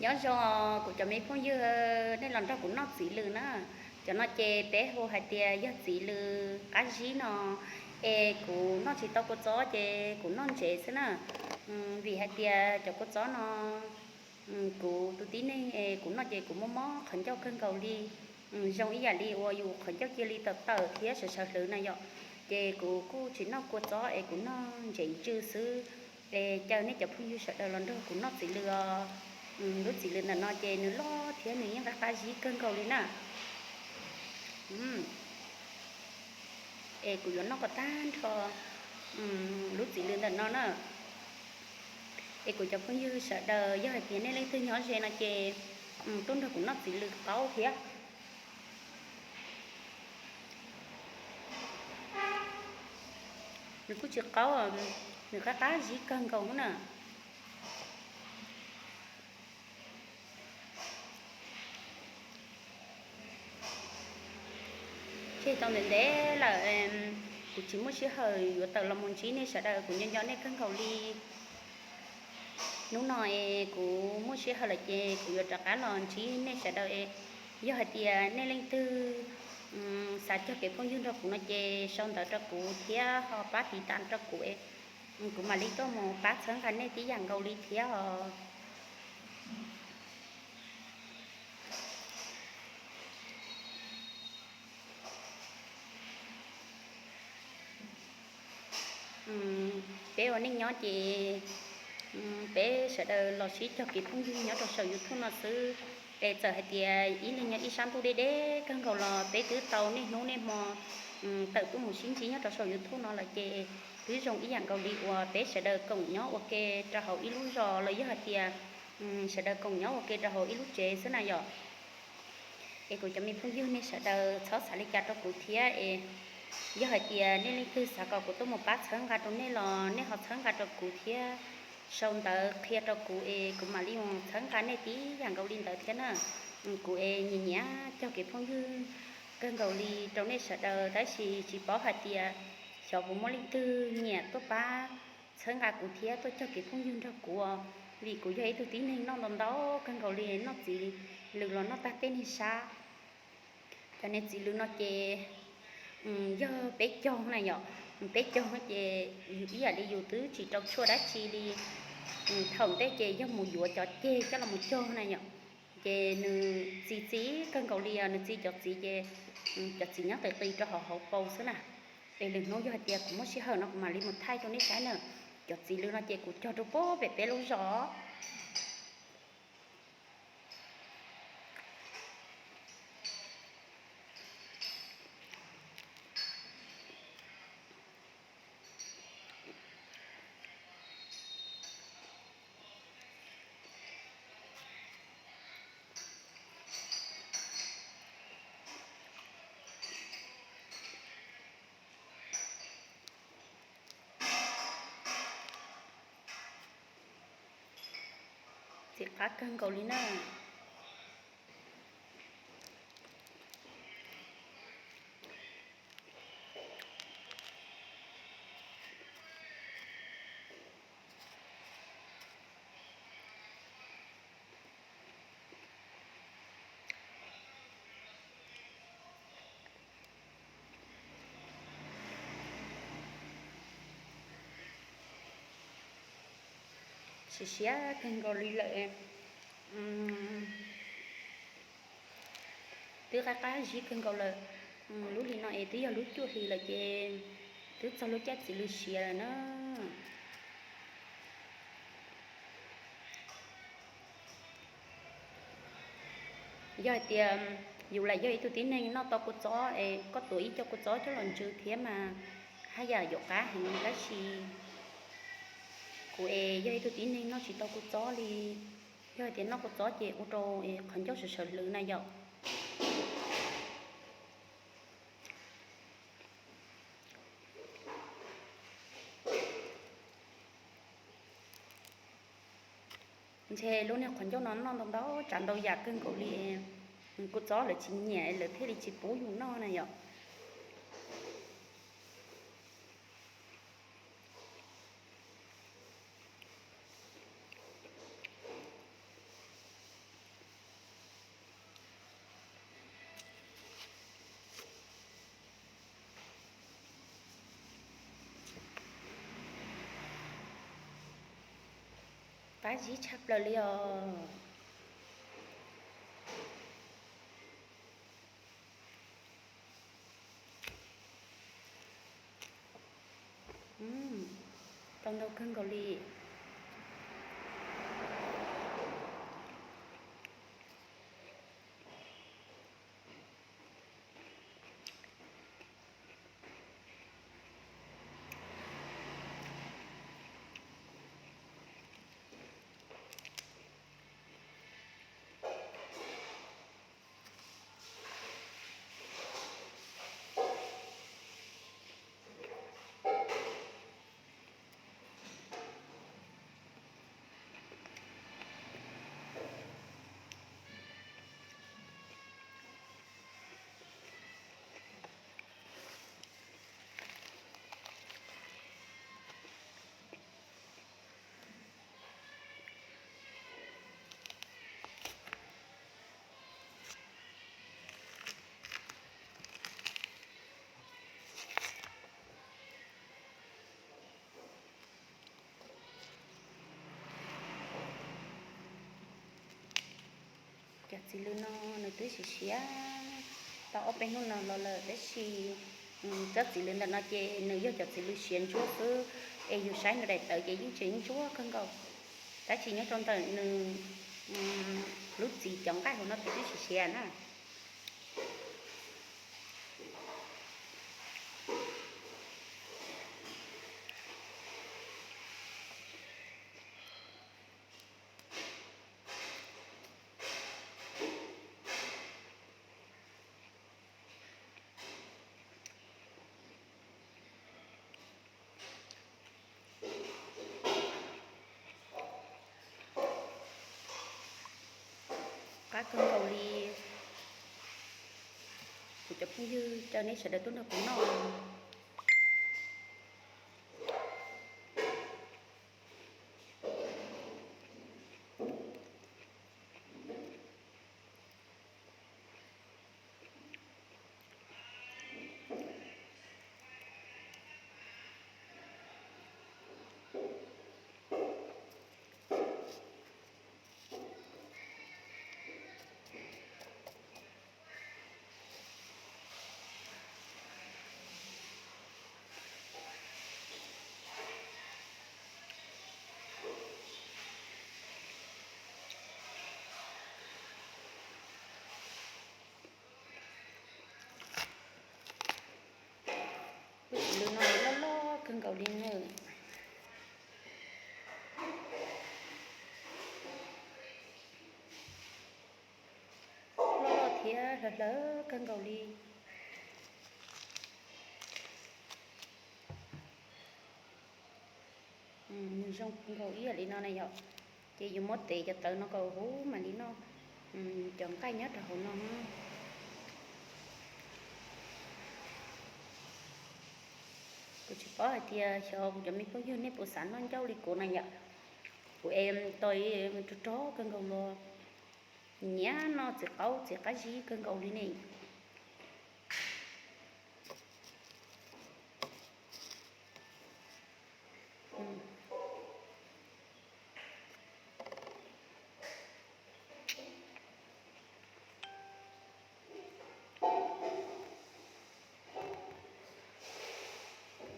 Nyob zoo kuv cov me phooj ywg, nej los nrog kuv noj txiv lws na. Cov no ces peb hu hais tias yog txiv lws qab zib no, es kuv noj tsis tau kua txob ces kuv noj ntsev xwb na. Vim hais tias cov kua txob no kuv tus tib neeg es kuv noj ces kuv muaj mob qhov ncauj kawg nkaus li, zoo ib yam li uas yus qhov ncauj cia li tawm tawm thiab sawv sawv hlwv na yom. Ces kuv kuj tsis noj kua txob es kuv noj ntsev ntsws xwb. Es caw nej cov phooj ywg sawv daws los nrog kuv noj txiv lws os. Lub txiv lws ntawm no ces nws loj thiab nws yeej qab qab zib kawg nkaus li na. Es kuv yuav noj kom tag nrho lub txiv lws ntawm no na. Es kuv cov phooj ywg sawv daws yog hais tias nej leej twg nyob ze no ces tuaj nrog kuv noj txiv lws qaub thiab. Nws kuj tsis qaub, nws qab qab zib kawg nkaus na. Tseg tau ntev ntev lawm, kuv tsis muaj sij hawm yuav tawm los mus ntsib nej sawv daws, kuv nco nco nej kawg nkaus li. Hnub no es kuv muaj sij hawm lawm ces kuv yuav rov qab los ntsib nej sawv daws es yog hais tias nej leej twg xav cog kev phooj ywg nrog kuv no ces sau ntawv rau kuv thiab ho pab tiv tas rau kuv es kuv mam li tuaj mus pab txhawb nqa nej tib yam nkaus li thiab os. Peb ua neej nyob ces peb sawv daws los sib cog kev phooj ywg nyob rau saum YouTube no xwb. Es txawm hais tias ib leeg nyob ib sab ntuj deb deb kawg nkaus los peb twb tau niaj hnub niaj hmo tawm tuaj mus sib ntsib nyob rau saum YouTube no lawm ces twb zoo ib yam nkaus li uas peb sawv daws koom nyob ua ke rau hauv ib lub zos los yog hais tias sawv daws koom nyob ua ke rau hauv ib lub tsev xwb na yom. Es kuv cov me phooj ywg nej sawv daws txhob xav li cas rau kuv thiab es yog hais tias nej leej twg xav kom kuv tuaj mus pab txhawb nqa rau nej los nej ho txhawb nqa rau kuv thiab sau ntawv qhia rau kuv es kuv mam li mus txhawb nqa nej tib yam nkaus li ntawd thiab na. Kuv es nyiam nyiam cog kev phooj ywg kawg nkaus li rau nej sawv daws tab sis tsis paub hais tias xyov puas muaj leej twg nyiam tuaj pab txhawb nqa kuv thiab tuaj cog kev phooj ywg nrog kuv, vim kuv yog ib tug tib neeg noj ntau ntau kawg nkaus li, noj txiv lws los noj tag tej niag sab. Cov niag txiv lws no ces yog peb caug na yom, peb caug ces ib yam li yus twb tsis rau tshuaj dab tsi li. Thaum ntej ces yog mus yuav cov ceg coj los mus cog na yom, ces nws txi txiv kawg nkaus li os, nws txi cov txiv ces cov txiv nyob qis qis rau hauv hauv paus xwb na. Es lwm hnub yog hais tias kuv muaj sij hawm no kuv mam li mus thaij rau nej saib na. Cov txiv lws no ces kuv cog rau pem peb lub zos. Txiv qab kawg nkaus li na. Siav siav kawg nkaus li lawm, twb qab qab zib kawg nkaus lawm. Lub hli no es twb yog lub cuaj hli lawm ces twb txog lub caij txiv lws siav lawm na. Yog hais tias yus lam yog ib tug tib neeg noj tau kua txob es koj tuav ib co kua txob coj los ntsws thiab mas haj yam yuav qab heev, tab sis kuv es yog ib tug tib neeg noj tsis tau kua txob li. Yog hais tias noj kua txob ces ua rau qhov ncauj sawv sawv hlwv na yom. Ntshe lub niag qhov ncauj no noj ntau ntau tsav ntau yam kawg nkaus li, kua txob lawv tsis nyiam lawv thiaj li tsis pub yus noj na yom. Qab zib tshaj plaws li os. Tau ntau kawg nkaus li. Cov txiv lws no nws twb siav siav tau ob peb hnub no los lawm tab sis tsob txiv lws ntawm no ces nws yog cov txiv lws siav ntsuab xwb, es yus saib nws daim tawv ces yeej tseem ntsuab kawg nkaus. Tab sis nyob rau ntawm nws lub txiv cov nqaij hauv no ces twb siav siav na. Qab kawg nkaus li. Kuv cov phooj ywg, caw nej sawv daws tuaj nrog kuv noj. Lub txiv lws no loj loj kawg nkaus li nawb. Loj loj thiab hlawv hlawv kawg nkaus li. Nws zoo kawg nkaus ib yam li no na yom. Ces yus muab tev cov tawv no kom huv mam li noj cov nqaij nyob rau hauv no. Kuv tsis paub hais tias xyov kuv cov me phooj ywg nej puas xav noj ncauj li kuv na yom. Kuv es tau rog rog kawg nkaus los nyiam noj txiv qaub txiv qab zib kawg nkaus li ne.